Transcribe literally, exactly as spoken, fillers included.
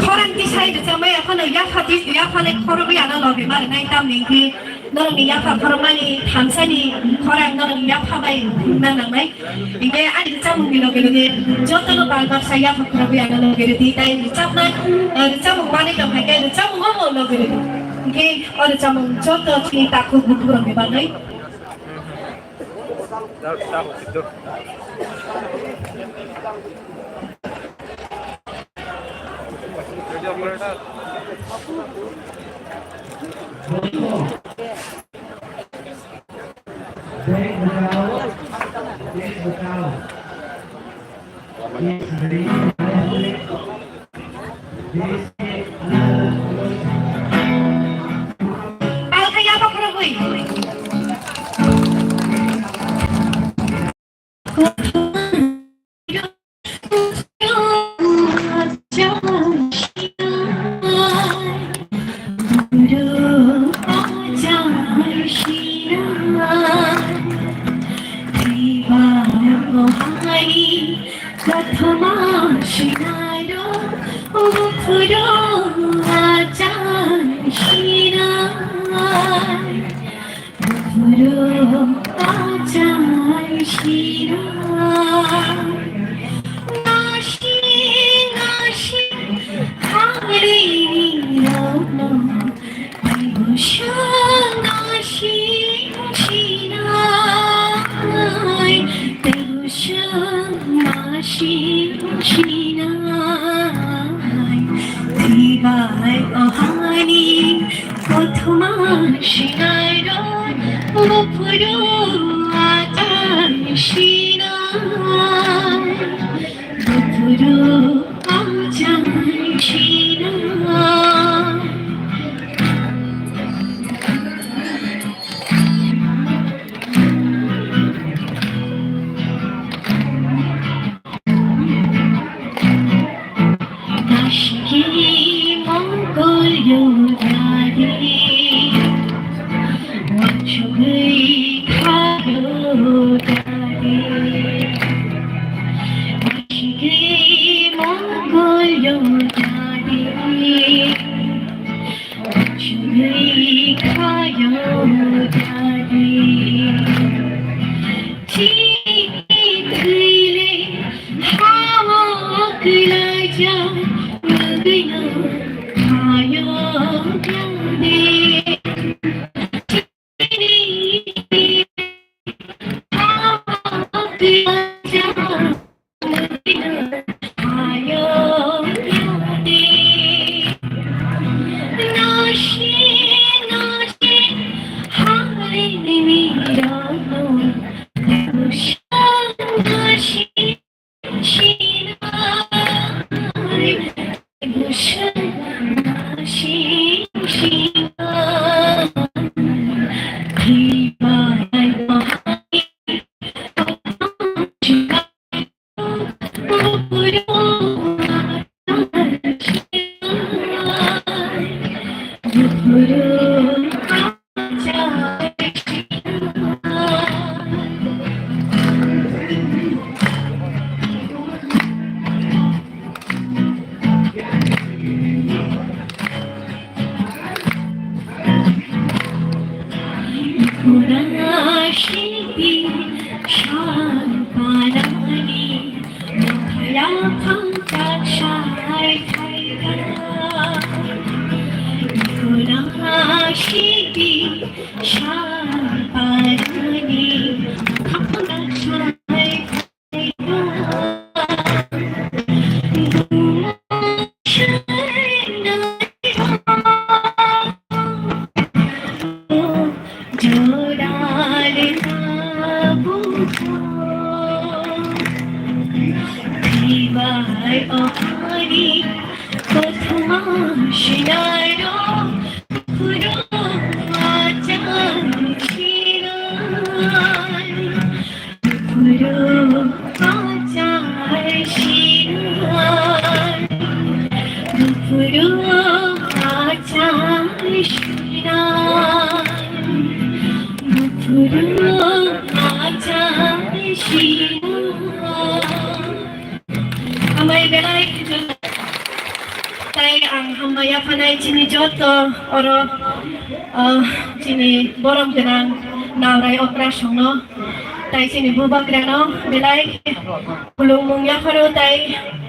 Khorang tisai rwchapmaya phano yapha ti-, yapha le khorogwi ano logi mari nai tamni hwnkhe norokni yapha khorokmani thansani khorang norokni yapha bai phunukna nangnai. Hingke ani rwchapmungni loge loge jotono bal baksa yapha khorokwi ano loge rwdi, tai rwchapnai, eh, rwchapmung manwi tongkha khe rwchapmungo bo loge rwdi. Hingke o rwchapmung joto chini takhuk bukhukrokni bagwi. Kothoma sinaro buphuru achang sinai, buphuru achang sinai. Nasi, nasi, hari ni rokno. Tei bwswk naising sinai, tei bwswk naising sinai, tei bai o hani kothoma sinairok buphuru achang sinai, buphuru achang sinai. Nasi mongkol yo dadi, wachugui khayo dadi. Nasi mongkol yo dadi. Chwngwi khayo dadi. Chini thwile hao kwlaijak mwgwino khayo dadi. Chini hao kwlaijak Khorang sidi sal panani, nokhaya phangchak sai thaiga. Khorang sidi sal panani, phangchak sai Buphuru achai sinai, buphuru achai sinai. Hambai belai, tai ang hambai yaphanai chini joto oro, ah, chini borom gwnang Naurai Okra songno, tai chini bubagrano belai khulumung yapharo tai